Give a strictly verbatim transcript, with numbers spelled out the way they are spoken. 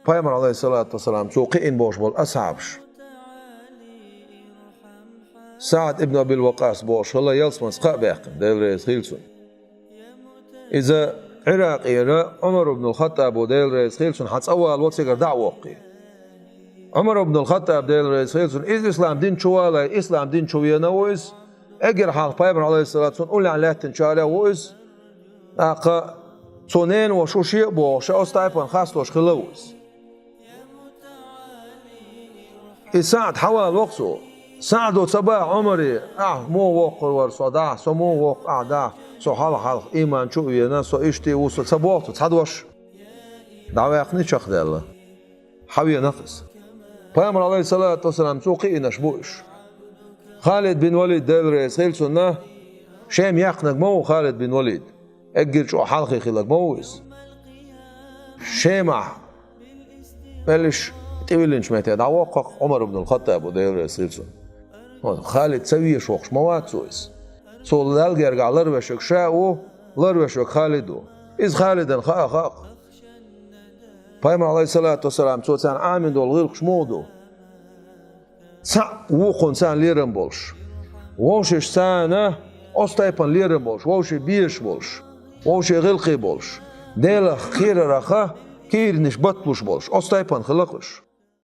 Пайхамар, алейхиссалату вассалам, цо кхиъна болуш болу асхьабаш. СаӀд ибн Абил Вакъас бохуш хилла, ялсаманица кхаъ баьккхина, Дела реза хила цунна. Иза Ӏиракъера Ӏумар ибн ал-Хаттаба, Дела реза хила цунна, хьан цӀа вало цигара дӀа а воккхий. Ӏумар ибн ал-Хаттаб, Дела реза хила цунна, иза ислам дин чу валай, ислам дин чу вена ву иза. Эггара хьалха Пайхамар, алейхиссалату вассалам, уллехь лаьттинчарах ву иза. ТӀаккха цо ненан ваша шу шиъ а бохуш, оцу тайпана хасташ хилла ву иза. И СаӀд хьавалавоккху цо. СаӀдо ца баха Ӏумаре: «Ахь муха воккхур вара со дӀа, со муха воккху ахь дӀа, со хьалха-хьалха ийман чу а вена, со иштта а ву со», ца боху цо цхьа дош. ДӀаваьккхина чекхдаьлла. Хьавенах иза. Пайхамар, алейхиссалату вассалам, цо кхиънаш бу уьш. Халид бин Валид, Дела реза хила цунна, Шема яьккхинарг ма ву Халид бин Валид. Эггара чӀогӀа хьалхе хилларг ма ву иза. Шемахь меллаша тӀевиллинчу метте дӀавоккху-кх Ӏумар ибн ал-Хаттаба, Дела реза хила цунна. Халид ца везаш воккхуш ма вац цо иза. Цо Далла гергахь ларвеш верг ша а ву, ларвеш верг Халид ву. Иза Халидан хаа хаьа-кх. Пайхамар, алейхиссалату вассалам, цо царна Ӏамийна долу гӀиллакхаш муха ду? Цхьаъ вукхунна царна лерам болуш. Вовшашца царна оцу тайпана лерам болуш, вовшийн безаш болуш, вовшийн гӀиллакхий болуш, Делах кхерарах кийранаш батлуш болуш, оцу тайпана хилла-кх уьш.